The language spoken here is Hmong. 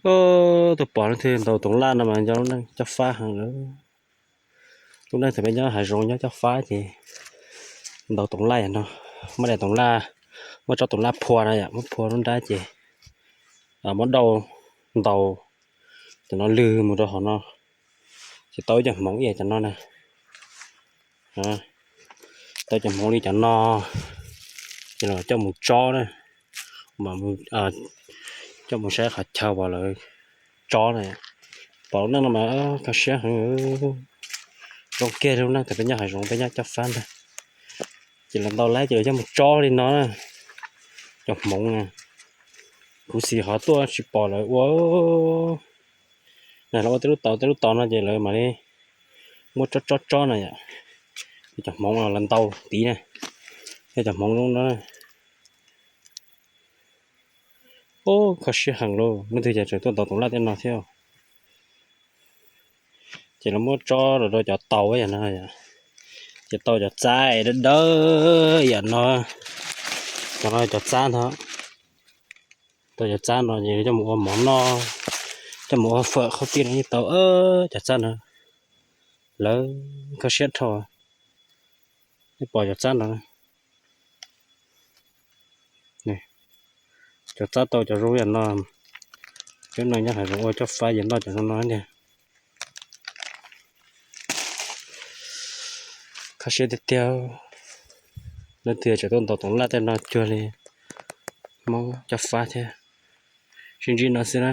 Tuaj pom leej twg ntaus toov laj no mas nco lub neej cob fab heev lawm. Lub neej thaum peb nyob hav zoov nyob cob fab ces ntaus toov laj yam no, muab daim toov laj, muab tsob toov laj phua no yom, muab phua lub nrab ces muab dauj ntaus cov no lwg mus rau hauv no, ces tau ib co hmoov ib yam cov no na. Tau cov hmoov li cov no, ces los coj mus tsob na, coj mus saib qhov chaw uas lawv tsob na. Pom lub neej no mas kho siab heev. Zoo kiag lub neej thaum peb nyob hav zoov peb nyob cob fab ntag. Ces los ntau lawm ces los coj mus tsob li no na. Cov hmoov na, kuv xis hov tuaj tsis pom lawv ua, los ua tej lub tau tej lub tau no ces lawv mam li muab tsob tsob tsob no yom. Cov hmoov los ntau tid na, yog cov hmoov zoo no. Ub, kho siab heev lauj, leej twg ces tseem tuaj ntaus toov laj tej no thiab. Ces lawv muab tsob los rau cov tau yam no, ces tau cov txab dawb dawb yam no, cov no cov txab ntag. Tau cov txab no ces coj mus ua mov noj, coj mus ua fawm qhauv tij no yeej tau cov txab no. Lawv kho siab dhau. Nej pom cov txab no, cov txab tau cov zoo yam no, cov neeg nyob hav zoov ua cob fab ces noj cov zoo no tiag. Kho siab tiag tiag, leej twg tseem tuaj ntaus toov laj tej no cuag li Hmoob cob fab thiab. Sib ntsib no xwb na.